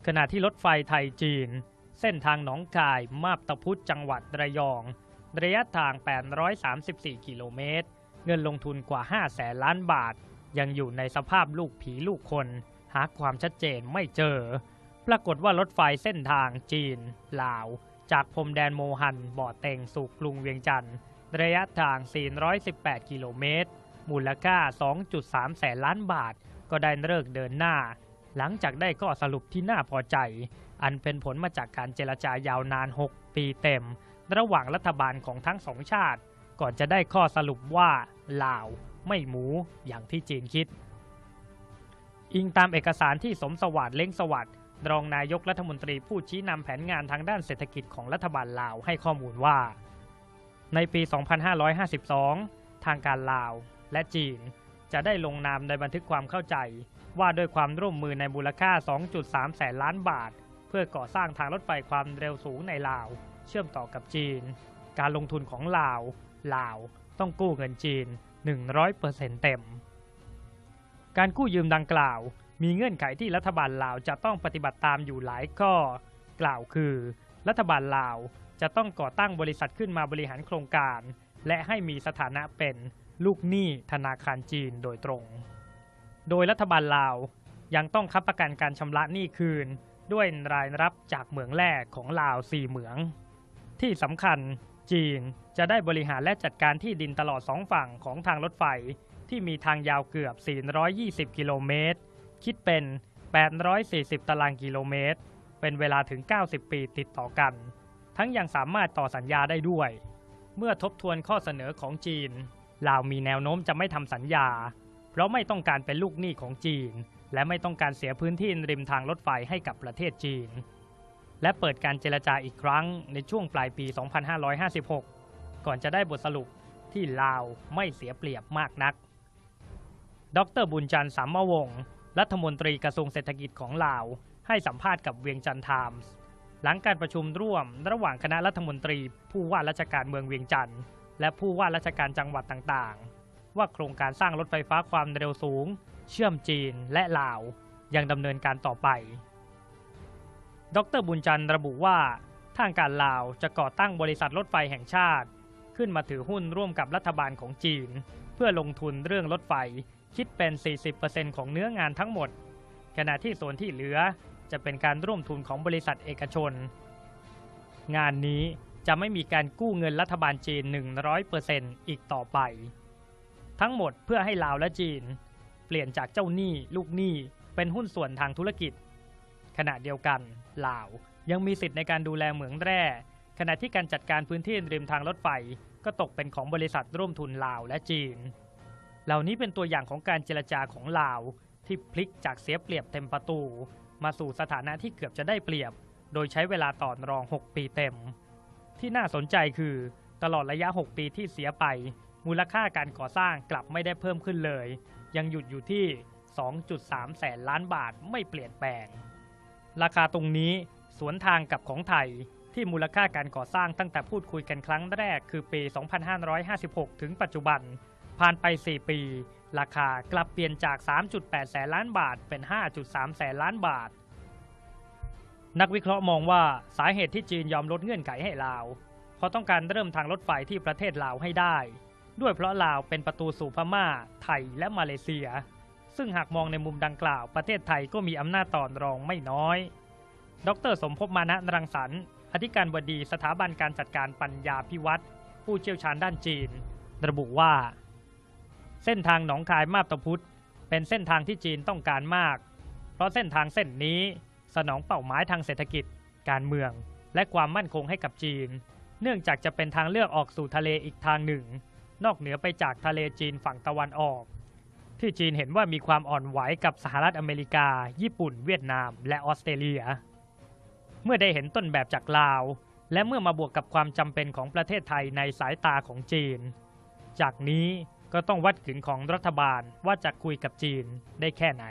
ຂະນະທີ່ລົດໄຟໄທ-ຈີນ ເສັ້ນທາງໜອງຄາຍ ມາບຕາພຸດ ຈັງຫວັດລະຍອງ ໄລຍະທາງ ແປດຮ້ອຍສາມສິບສີ່ ກິໂລເມດ, ເງິນລົງທຶນກວ່າ ຫ້າແສນລ້ານບາດ ຍັງຢູ່ໃນສະພາບລູກຜີລູກຄົນ ຫາຄວາມຊັດເຈນໄມ່ເຈີ. ປາກົດວ່າລົດໄຟເສັ້ນທາງຈີນ-ລາວ ຈາກພົມແດນໂມຮັນ ບໍ່ເຕັງ ສູ່ກຸງວຽງຈັນ ໄລຍະທາງ ສີ່ຮ້ອຍສິບແປດ ກິໂລເມດ, ມູນລະຄ່າ ສອງຈຸດສາມແສນລ້ານບາດ ກໍໄດ້ເລີກເດີນໜ້າ ຫຼັງຈາກໄດ້ຂໍ້ສະຫຼຸບທີ່ໜ້າພໍໃຈ ອັນເປັນຜົນມາຈາກການເຈລະຈາຍາວນານ ຫົກ ປີເຕັມ ລະຫວ່າງລັດຖະບານຂອງທັງສອງຊາດ ກ່ອນຈະໄດ້ຂໍ້ສະຫຼຸບວ່າ ລາວໄມ່ໝູ ຢ່າງທີ່ຈີນຄິດ. ອີງຕາມເອກະສານທີ່ ສົມສະຫວາດ ເລັງສະຫວັດ ຮອງນາຍົກລັດຖະມົນຕີຜູ້ຊີ້ນຳແຜນງານທາງດ້ານເສດຖະກິດຂອງລັດຖະບານລາວ ໃຫ້ຂໍ້ມູນວ່າ ໃນປີ ສອງພັນຫ້າຮ້ອຍຫ້າສິບສອງ ທາງການລາວ ແລະ ຈີນ ຈະໄດ້ລົງນາມໃນບັນທຶກຄວາມເຂົ້າໃຈ ວ່າດ້ວຍຄວາມຮ່ວມມືໃນມູນລະຄ່າ ສອງຈຸດສາມແສນລ້ານບາດ ເພື່ອກໍ່ສ້າງທາງລົດໄຟຄວາມເລັວສູງໃນລາວ ເຊື່ອມຕໍ່ກັບຈີນ. ການລົງທຶນຂອງລາວ, ລາວຕ້ອງກູ້ເງິນຈີນ ໜຶ່ງຮ້ອຍເປີເຊັນເຕັມ. ການກູ້ຢືມດັ່ງກ່າວ ມີເງື່ອນໄຂທີ່ລັດຖະບານລາວຈະຕ້ອງປະຕິບັດຕາມຢູ່ຫຼາຍຂໍ້ ກ່າວຄື ລັດຖະບານລາວຈະຕ້ອງກໍ່ຕັ້ງບໍລິສັດຂຶ້ນມາບໍລິຫານໂຄງການ ແລະ ໃຫ້ມີສະຖານະເປັນລູກໜີ້ທະນາຄານຈີນໂດຍຕຣົງ, ໂດຍລັດຖະບານລາວຍັງຕ້ອງຄ້ຳປະກັນການຊຳລະໜີ້ຄືນດ້ວຍລາຍຮັບຈາກເໝືອງແຮ່ຂອງລາວ ສີ່ເໝືອງ. ທີ່ສຳຄັນ, ຈີນຈະໄດ້ບໍລິຫານ ແລະ ຈັດການທີ່ດິນຕະຫຼອດສອງຝັ່ງຂອງທາງລົດໄຟ ທີ່ມີທາງຍາວເກືອບ ສີ່ຮ້ອຍຊາວ ກິໂລເມດ, ຄິດເປັນ ແປດຮ້ອຍສີ່ສິບ ຕາລາງກິໂລເມດ ເປັນເວລາເຖິງ ເກົ້າສິບ ປີຕິດຕໍ່ກັນ, ທັງຍັງສາມາດຕໍ່ສັນຍາໄດ້ດ້ວຍ. ເມື່ອທົບທວນຂໍ້ສະເໜີຂອງຈີນ, ລາວມີແນວໂນ້ມຈະໄມ່ທຳສັນຍາ ເພາະໄມ່ຕ້ອງການເປັນລູກໜີ້ຂອງຈີນ ແລະ ໄມ່ຕ້ອງການເສຍພື້ນທີ່ລິມທາງລົດໄຟໃຫ້ກັບປະເທດຈີນ ແລະ ເປີດການເຈລະຈາອີກຄັ້ງໃນຊ່ວງປາຍປີ ສອງພັນຫ້າຮ້ອຍຫ້າສິບຫົກ ກ່ອນຈະໄດ້ບົດສະຫຼຸບທີ່ລາວໄມ່ເສຍປຽບມາກນັກ. ດຣ. ບຸນຈັນ ສາມມະວົງ ລັດຖະມົນຕີກະຊວງເສດຖະກິດຂອງລາວ ໃຫ້ສຳພາດກັບວຽງຈັນທາມ ຫຼັງການປະຊຸມຮ່ວມລະຫວ່າງຄະນະລັດຖະມົນຕີຜູ້ວ່າລາຊະການເມືອງວຽງຈັນ ແລະ ຜູ້ວ່າລາຊະການຈັງຫວັດຕ່າງໆ ວ່າໂຄງການສ້າງລົດໄຟຟ້າຄວາມເລັວສູງເຊື່ອມຈີນ ແລະ ລາວ ຍັງດຳເນີນການຕໍ່ໄປ. ດຣ. ບຸນຈັນ ລະບຸວ່າ ທາງການລາວຈະກໍ່ຕັ້ງບໍລິສັດລົດໄຟແຫ່ງຊາດ ຂຶ້ນມາຖືຫຸ້ນຮ່ວມກັບລັດຖະບານຂອງຈີນ ເພື່ອລົງທຶນເລື່ອງລົດໄຟ ຄິດເປັນ ສີ່ສິບເປີເຊັນ ຂອງເນື້ອງານທັງໝົດ, ຂະນະທີ່ສ່ວນທີ່ເຫຼືອຈະເປັນການຮ່ວມທຶນຂອງບໍລິສັດເອກະຊົນ. ງານນີ້ຈະໄມ່ມີການກູ້ເງິນລັດຖະບານຈີນ ໜຶ່ງຮ້ອຍເປີເຊັນ ອີກຕໍ່ໄປ. ທັງໝົດເພື່ອໃຫ້ລາວ ແລະ ຈີນ ປ່ຽນຈາກເຈົ້າໜີ້, ລູກໜີ້ ເປັນຫຸ້ນສ່ວນທາງທຸລະກິດ. ຂະນະດຽວກັນ, ລາວຍັງມີສິດໃນການດູແລເໝືອງແຮ່, ຂະນະທີ່ການຈັດການພື້ນທີ່ລິມທາງລົດໄຟ ກໍຕົກເປັນຂອງບໍລິສັດຮ່ວມທຶນລາວ ແລະ ຈີນ. ເຫຼົ່ານີ້ເປັນຕົວຢ່າງຂອງການເຈລະຈາຂອງລາວ ທີ່ພລິກຈາກເສຍປຽບເຕັມປະຕູ ມາສູ່ສະຖານະທີ່ເກືອບຈະໄດ້ປຽບ ໂດຍໃຊ້ເວລາຕໍ່ລອງ ຫົກ ປີເຕັມ. ທີ່ໜ້າສົນໃຈຄື ຕະຫຼອດໄລຍະ ຫົກ ປີທີ່ເສຍໄປ, ມູນລະຄ່າການກໍ່ສ້າງກັບໄມ່ໄດ້ເພີ່ມຂຶ້ນເລີຍ, ຍັງຢຸດຢູ່ທີ່ ສອງຈຸດສາມແສນລ້ານບາດ ໄມ່ປ່ຽນແປງ. ລາຄາຕົງນີ້ສວນທາງກັບຂອງໄທ ທີ່ມູນລະຄ່າການກໍ່ສ້າງຕັ້ງແຕ່ພູດຄຸຍກັນຄັ້ງແລກ ຄືປີ ສອງພັນຫ້າຮ້ອຍຫ້າສິບຫົກ ເຖິງປັດຈຸບັນ, ຜ່ານໄປ ສີ່ ປີ, ລາຄາກັບປ່ຽນຈາກ ສາມຈຸດແປດແສນລ້ານບາດ ເປັນ ຫ້າຈຸດສາມແສນລ້ານບາດ. ນັກວິເຄາະມອງວ່າ ສາເຫດທີ່ຈີນຍອມລົດເງື່ອນໄຂໃຫ້ລາວ ເພາະຕ້ອງການເລີ່ມທາງລົດໄຟທີ່ປະເທດລາວໃຫ້ໄດ້ ດ້ວຍເພາະລາວເປັນປະຕູສູ່ພະມ້າ, ໄທ ແລະ ມາເລເຊຍ, ຊຶ່ງຫາກມອງໃນມຸມດັ່ງກ່າວ, ປະເທດໄທກໍມີອຳນາດຕໍ່ລອງໄມ່ນ້ອຍ. ດຣ. ສົມພົບ ມານະລັງສັນ ອະທິການບໍດີສະຖາບັນການຈັດການປັນຍາພິວັດ, ຜູ້ຊ່ຽວຊານດ້ານຈີນ, ລະບຸວ່າ ເສັ້ນທາງໜອງຄາຍ ມາບຕາພຸດ ເປັນເສັ້ນທາງທີ່ຈີນຕ້ອງການມາກ, ເພາະເສັ້ນທາງເສັ້ນນີ້ສະໜອງເປົ້າໝາຍທາງເສດຖະກິດ, ການເມືອງ ແລະ ຄວາມໝັ້ນຄົງໃຫ້ກັບຈີນ, ເນື່ອງຈາກຈະເປັນທາງເລືອກອອກສູ່ທະເລອີກທາງໜຶ່ງ, ນອກເໜືອໄປຈາກທະເລຈີນຝັ່ງຕາເວັນອອກ, ທີ່ຈີນເຫັນວ່າມີຄວາມອ່ອນໄຫວກັບສະຫະລັດອາເມລິກາ, ຍີ່ປຸ່ນ, ຫວຽດນາມ ແລະ ອອສເຕຣເລັຍ. ເມື່ອໄດ້ເຫັນຕົ້ນແບບຈາກລາວ ແລະ ເມື່ອມາບວກກັບຄວາມຈຳເປັນຂອງປະເທດໄທໃນສາຍຕາຂອງຈີນ, ຈາກນີ້ກໍຕ້ອງວັດຂຶງຂອງລັດຖະບານວ່າຈະຄຸຍກັບຈີນໄດ້ແຄ່ໃດ.